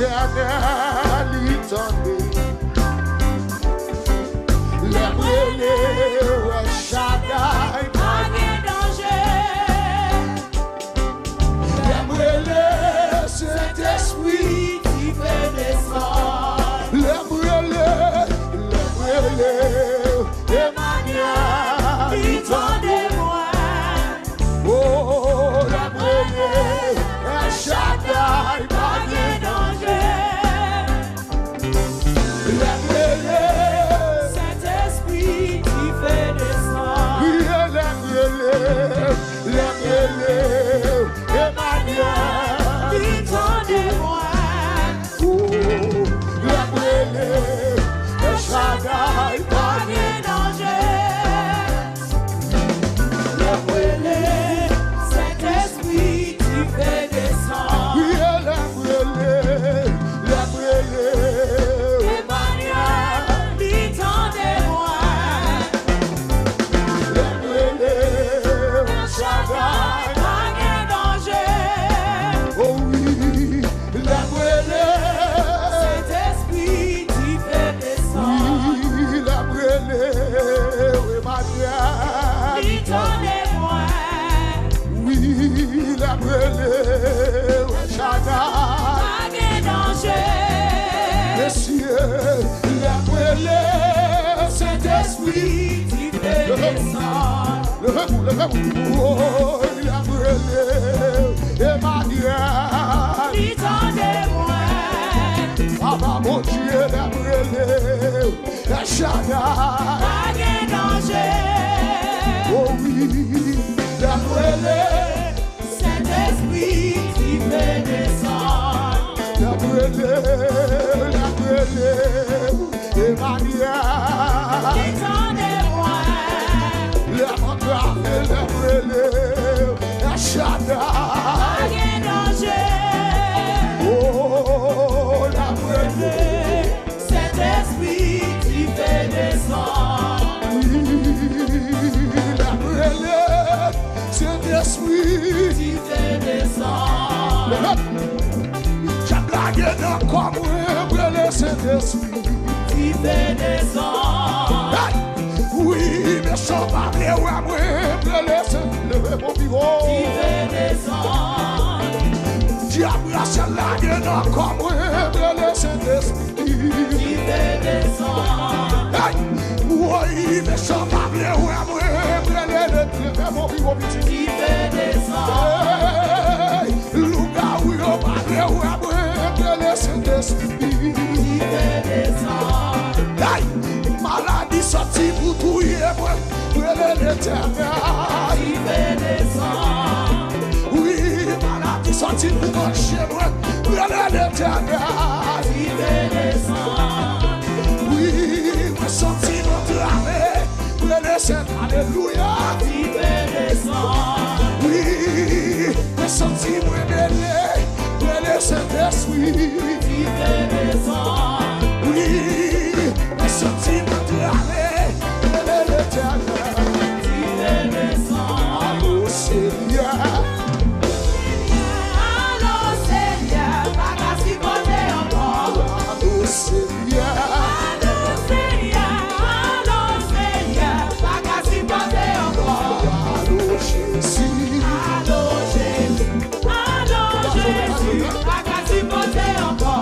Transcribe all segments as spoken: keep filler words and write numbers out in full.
Letènèl, li tande. Lè m rele w, El Shaddai, pa gen danje. Lè m rele, Sentespri, dife desann. Lè m rele, lè m rele, Emanyèl, li tande mwen. O, lè m rele, El Shaddai, pa gen danje. Lè m rele, Sentespri, dife desann. Wi, lè m rele, lè m rele, Emanyèl, li tande mwen. O, lè m rele, El Shaddai, pa gen danje. Lè m rele, Sentespri, dife desann. Wi, lè m rele, lè m rele, Emanyèl, li tande mwen. Lè m rele, El Shaddai, pa gen danje. O wi, lè m rele, Sentespri, dife desann. Wi, lè m rele, Emanyèl, li tande mwen. Wi, lè m rele, El Shaddai, pa gen danje. Mesye, lè m rele, Sentespri, dife desann. Leve w, leve w. O, lè m rele, Emanyèl, li tande mwen. Papa Bondye, lè m rele, El Shaddai, pa gen danje. O wi, lè m rele, Sentespri, dife desann. Lè m rele, lè m rele, Emanyèl, li tande mwen. Lè m antrave, lè m rele, El Shaddai, pa gen danje. O, lè m rele, Sentespri, dife desann. Wi, lè m rele, Sentespri, dife desann. Dyab lage nan kò mwen, m rele Sentespri, dife desann. Hey! Wi, mechan pa vle wè mwen, m rele Sentespri, leve bon pi wo. Dife desann. Dyab rasyèl lage nan kò mwen, m rele Sentespri, dife desann. Hey! Woy, mechan pa vle wè mwen, m rele Letènèl, leve bon pi wo, pitit. Dife desann. Hey! Lougawou yo pa vle wè mwen, m rele Sentespri, dife desann. Hey! Maladi sòti pou touye mwen, m rele Letènèl, dife desann. Wi, maladi sòti pou manje mwen, m rele Letènèl, dife desann. Wi, mwen santi m antrave, m rele Sentespri, alelouya, dife desann. Wi, mwen santi mwen beni, m rele Sentespri, dife desann. Wi, mwen santi mwen antrave, m rele Letènèl, dife desann. Alo, Senyè. Alo, Senyè, pa ka sipòte ankò. Alo, Senyè. Alo, Senyè, alo, Senyè, pa ka sipòte ankò. Alo, Jezi. Alo, Jezi, alo, Jezi, pa ka sipòte ankò.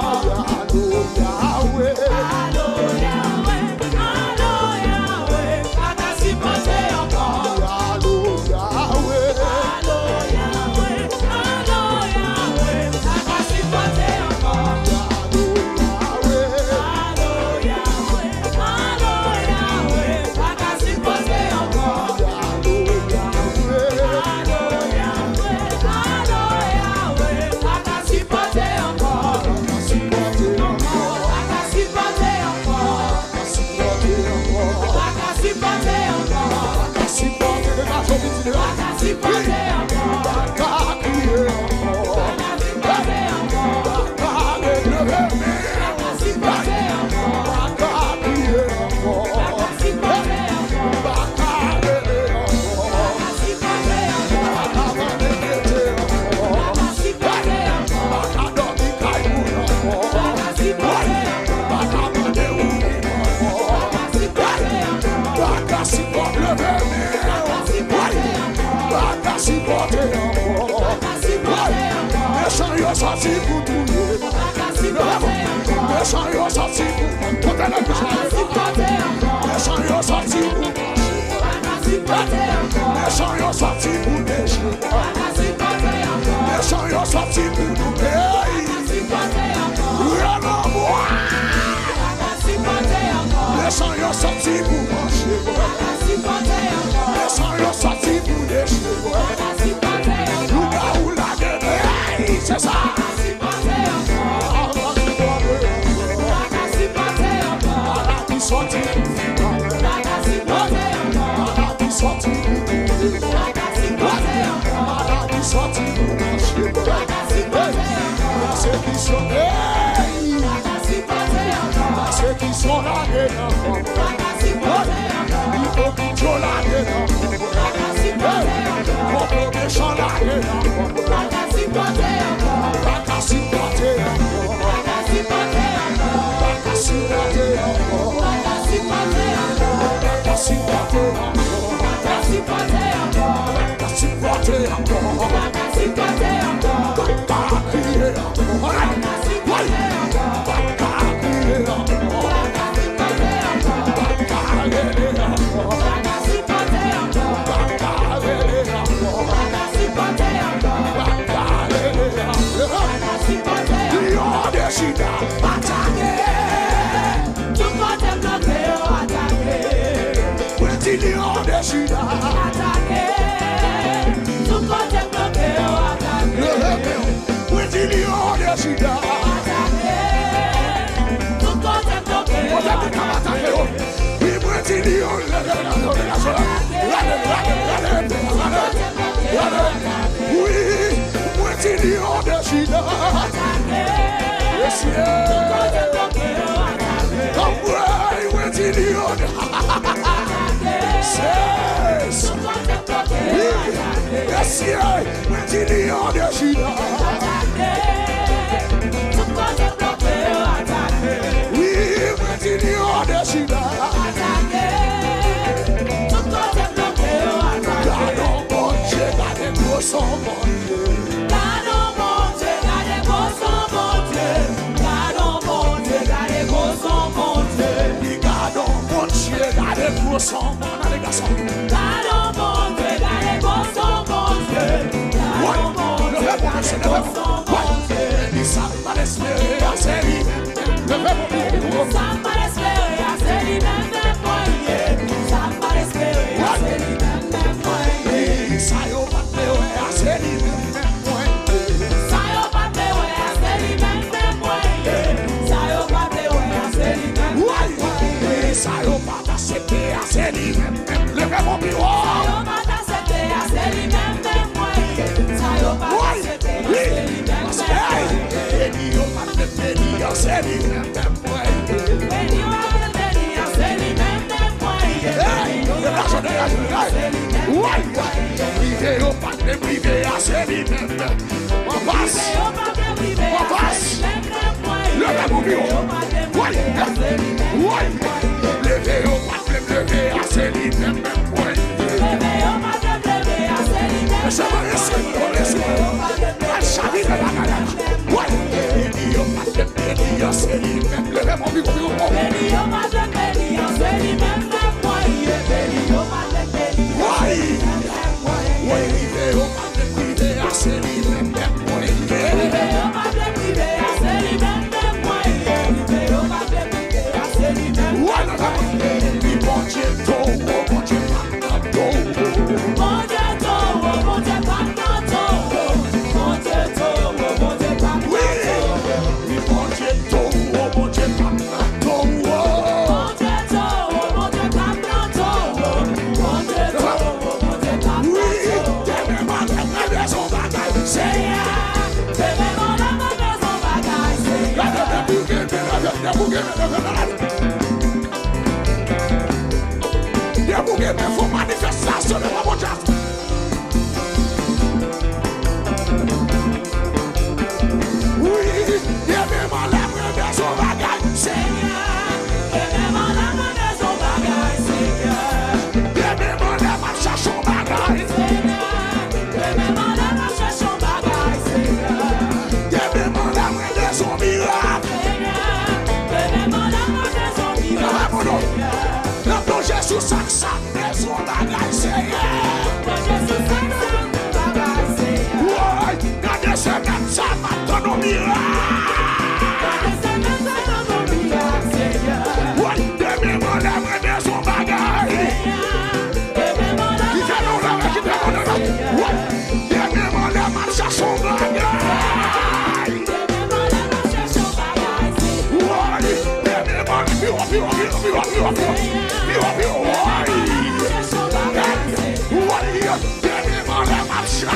Sòti pou touye. Mechan yo sòti pou. Kote nèg mechan yo? Mechan yo sòti pou. Mechan yo sòti pou deje. Mechan yo sòti pou nou. Hey! Rele mwen! Mechan yo sòti pou manje. Mechan yo sòti pou deje. Lougawou lage. Hey! Se sa! Maladi sòti. Maladi sòti. Maladi sòti. Pèsekisyon. Hey! Pèsekisyon lage nan kò. Hey! Ipokrit yo lage nan kò. Hey! Konplo mechan lage nan kò. Pa ka sipòte ankò. Pa ka sipòte ankò. Pa ka sipòte ankò. Pa ka sipòte ankò. Pa ka sipòte ankò. Pa ka sipòte ankò. Pa ka sipòte ankò. Pa ka kriye ankò. Pa ka sipòte ankò. Pa ka kriye ankò. Pa ka sipòte ankò. Pa ka rele ankò. Pa ka sipòte ankò. Pa ka rele ankò. Pa ka sipòte ankò. Pa ka rele ankò. Pa ka sipòte ankò. Lyon de Jida atake. Tout kote bloke yo atake. Mwen di Lyon de Jida atake. Tout kote bloke yo atake. Leve men w. Mwen di Lyon de Jida atake. Tout kote bloke yo atake. Kote pou kab atake yo. Wi, mwen di Lyon, leve men w. Leve men w. Leve men w. Wi, mwen di Lyon de Jida. Mesye. Anmwey, mwen di Lyon de. Ses. Wi, mesye, mwen di Lyon de Jida. Wi, mwen di Lyon de Jida. Gade yon Bondye, gade gwo son Bondye. Gade yon Bondye, gade gwo son Bondye. Gade yon Bondye, gade gwo son Bondye. Wi, gade yon Bondye, gade gwo son Bondye. Gade yon Bondye, gade gwo son Bondye. Gade yon Bondye, gade gwo son Bondye. Beni sa m pa t espere a, se li menm. Leve pou li. Sa m pa t espere a, se li menm menm mwen ye. Sa m pa t espere a, se li menm menm mwen ye. Sa yo pa t vle wè a, se li menm menm mwen ye. Sa yo pa t vle wè a, se li menm menm mwen ye. Sa yo pa t vle wè a, se li menm menm mwen ye. Sa yo pa t aksepte a, se li menm menm. Leve pou pi wo. Sa yo pa t aksepte a, se li menm menm mwen ye. Sa yo pa t aksepte a, se li menm menm mwen ye. Beni yo pa t vle beni a, se li menm menm mwen ye. Beni yo pa t vle beni a, se li menm menm mwen ye. Beni yo pa t vle beni a, se li menm menm mwen ye. Prive yo pa t vle prive a, se li menm menm. Anpas. Prive yo pa t vle prive a, se li menm menm mwen ye. Leve pou pi wo. Woy! Woy! Leve yo pa t vle m leve a, se li menm menm mwen ye. Mesye, mwen resi, mwen resi. Al chavire bagay la. Woy! Beni yo pa t vle m beni a, se li menm. Leve pou pi wo, pi wo. Woy! Woy! Rive yo pa t vle m rive a, se li menm menm mwen ye. Rive yo pa t vle m rive a, se li menm menm mwen ye. Rive yo pa t vle m rive a, se li menm menm mwen ye. Wi, Bondye towo, Bondye pa nan towo. Bondye towo, Bondye pa nan towo. Bondye towo, Bondye pa nan towo. Wi, Bondye towo, Bondye pa nan towo. Bondye towo, Bondye pa nan towo. Bondye towo, Bondye pa nan towo. Wi, demen maten mwen bezwen yon bagay, Senyè. Demen maten mwen bezwen yon bagay, Senyè. Leve, leve, leve, leve, leve, leve. Depi w gen men, fò manifestasyon devan Bondye. Wi, demen maten mwen bezwen bagay, Senyè. Demen maten mwen bezwen bagay, Senyè. Demen maten m ap chache yon bagay, Senyè. Demen maten m ap chache yon bagay, Senyè. Demen Piro, piro, piro, piro, piro. Piro, piro, piro, woy. Hey, woy, demen mò la m ap chache.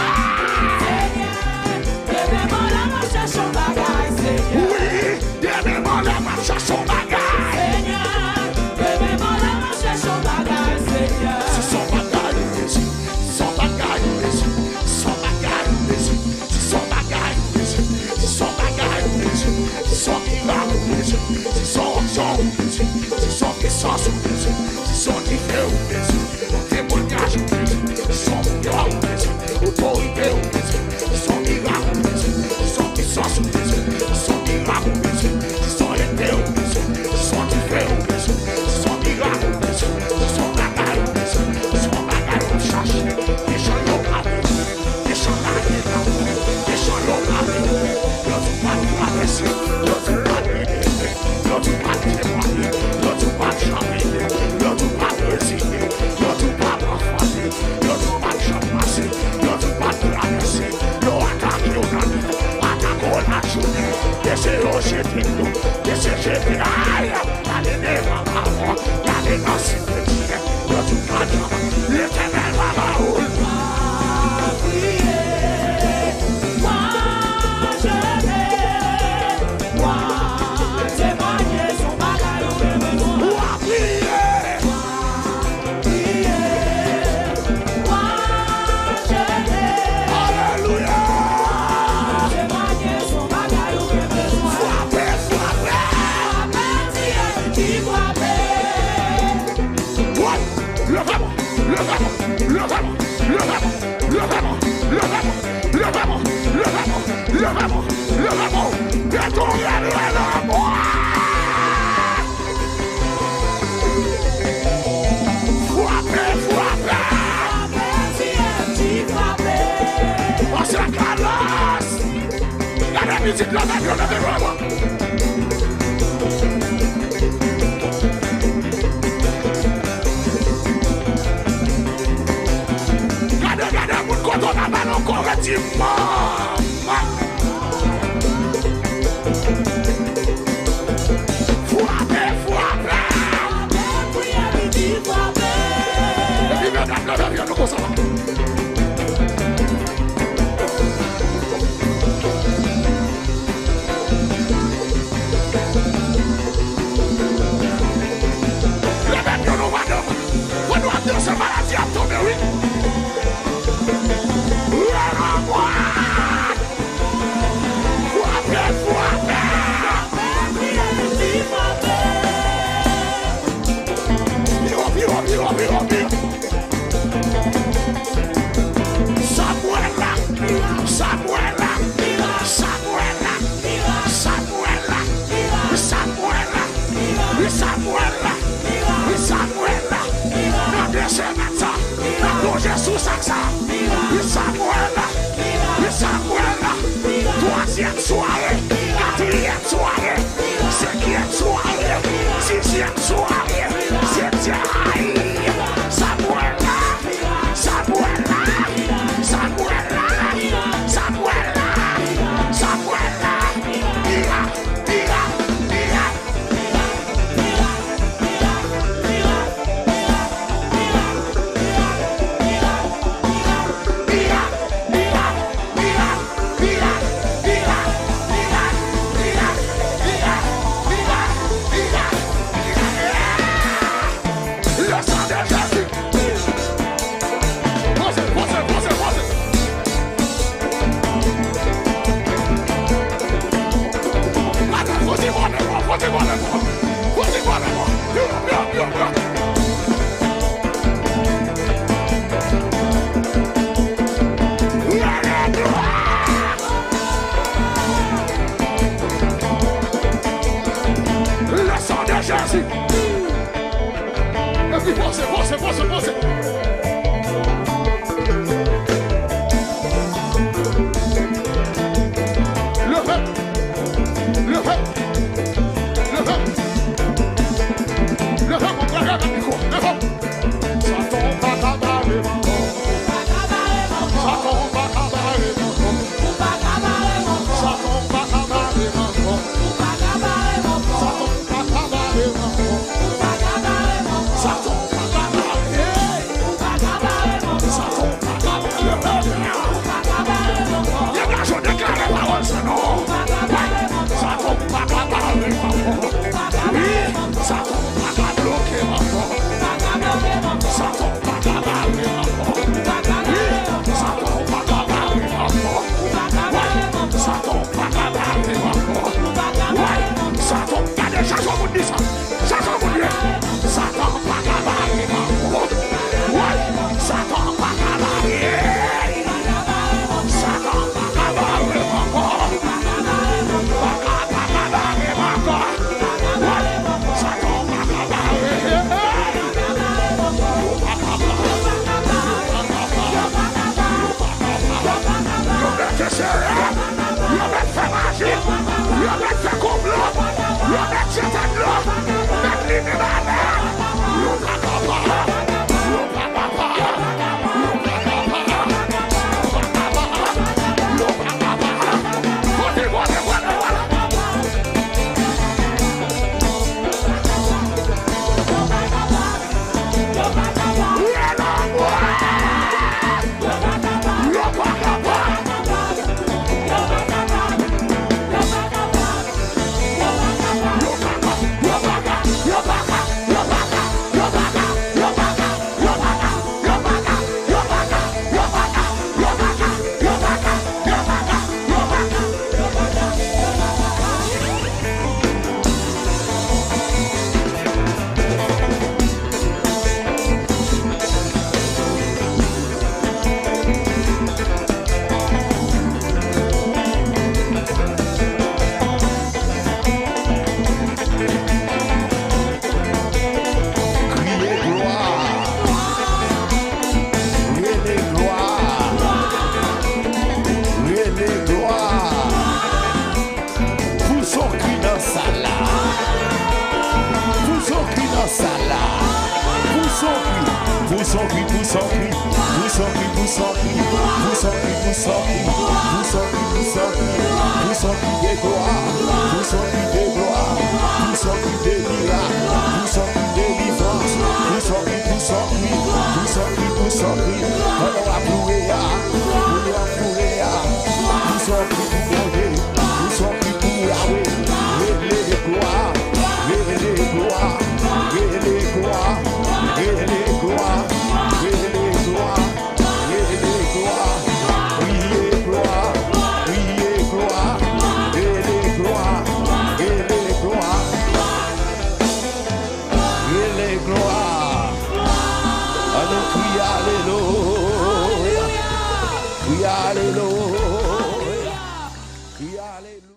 Wi, demen mò la m ap chache yon bagay. Se yon bagay, Jezi. Se yon bagay, Jezi. Se yon bagay, Jezi. Se yon bagay ou bezwen, se yon bagay ou bezwen, se yon mirak ou bezwen, se yon onksyon ou bezwen, se yon pisans ou bezwen, se yon dife ou bezwen, yon temwayaj ou bezwen, se yon pouvwa ou bezwen, otorite ou bezwen, se yon mirak ou bezwen, se yon pisans ou bezwen, se yon mirak ou bezwen, se yon ede ou bezwen, se yon dife ou bezwen, se yon mirak ou bezwen, se yon bagay ou bezwen, se yon bagay ou ap chache. Ki jan yo pa vle, ki jan lage la, ki jan yo pa vle. Yo di w pa travèse, yo di w pa libere, yo di w pa temwaye, yo di w pa janm ede, yo di w pa prezide, yo di w pa pran fanmi, yo di w pa janm pase, yo di w pa travèse. Yo atake w nan nèt, atake w lajounen, eseye jete dlo, eseye jete, ay! Gade devan pawòl, gade nan simityè. Yo di w pa janm, Letènèl pa ba ou l. Wa priye, wa jene, wa temwaye, se yon bagay ou gen bezwen. Wa priye, wa priye, wa jene. Alelouya! Temwaye, se yon bagay ou gen bezwen. Frape, frape! Frape, Bondye ki frape. Woy! Leve mwen! Leve mwen! Leve mwen! Leve mwen! Leve mwen! Leve mwen! Leve mwen! Leve mwen! Leve mwen! Leve mwen! Leve mwen! Leve mwen! Frape! Frape! Frape! Frape! Frape! Frape! Gade mizik la, gade yo, gade yo. Gade, gade moun kote w ta ba l ankò, redi manman. Frape, frape. Epi medam yo, medam yo, nou konsa la. Leve pye nou, madanm. Pandan w ap danse, maladi ap tonbe, wi. Leve mwen! Frape, frape! Pi wo, pi wo, pi wo, pi wo, pi wo. Sa m wè la, sa m wè la, sa m wè la, sa m wè la, sa m wè la, wi, sa m wè la, wi, sa m wè la. Nan de semèn sa, n ap lonje sou sak sa. Wi, sa m wè la, wi, sa m wè la. Twazyèm sware, katriyèm sware, senkyèm sware, sizyèm sware, setyèm. Ay! Sa m wè la, sa m wè la, sa m wè la, sa m wè la, sa m wè la. Mirak, mirak, mirak. Sa non, wi, Satan pa ka bare m ankò. Wi, Satan pa ka bloke m ankò. Satan pa ka bare m ankò. Wi, Satan pa ka bare m ankò. Wi, Satan pa ka bare m ankò. Wi, Satan, gade, chache yon moun di sa. Chache yon moun ye. Satan pa ka bare m ankò. Wi, Satan pa ka bare. Satan pa ka bare m ankò. Pa ka, pa ka bare m ankò. Wi, Satan pa ka bare. Yo pa ka bare. Yo pa ka bare. Yo pa ka bare. Yo mete sere. Yo mèt fè maji, yo mèt fè konplo, yo mèt jete dlo, mèt li menm ale. Yo pa ka pa, yo pa ka pa, yo pa ka pa, yo pa ka pa, yo pa ka pa. Kote gode, gode, gode. Yo pa ka pa. Yo pa ka pa. Kriye glwa! Rele glwa! Rele glwa! Pouse yon kri nan sal la. Pouse yon kri nan sal la. Pouse yon kri. Pouse yon kri, pouse yon kri. Pouse yon kri, pouse yon kri. Pouse yon kri, pouse yon kri. Pouse yon kri, pouse yon kri. Pouse yon kri de glwa. Pouse yon kri de glwa. Pouse yon kri de mirak. Pouse yon kri delivrans. Pouse yon kri, pouse yon kri. Pouse yon kri, pouse yon kri. Pandan w ap louwe a. Pandan w ap louwe a. Pouse yon kri pou Bondye. Pouse yon kri pou Yawe. Rele glwa. Rele glwa. Rele glwa. Rele glwa. Rele glwa. Rele glwa. Kriye glwa. Kriye glwa. Rele glwa. Rele glwa. Rele glwa. Ann nou kriye alelouya. Kriye alelouya. Kriye alelouya.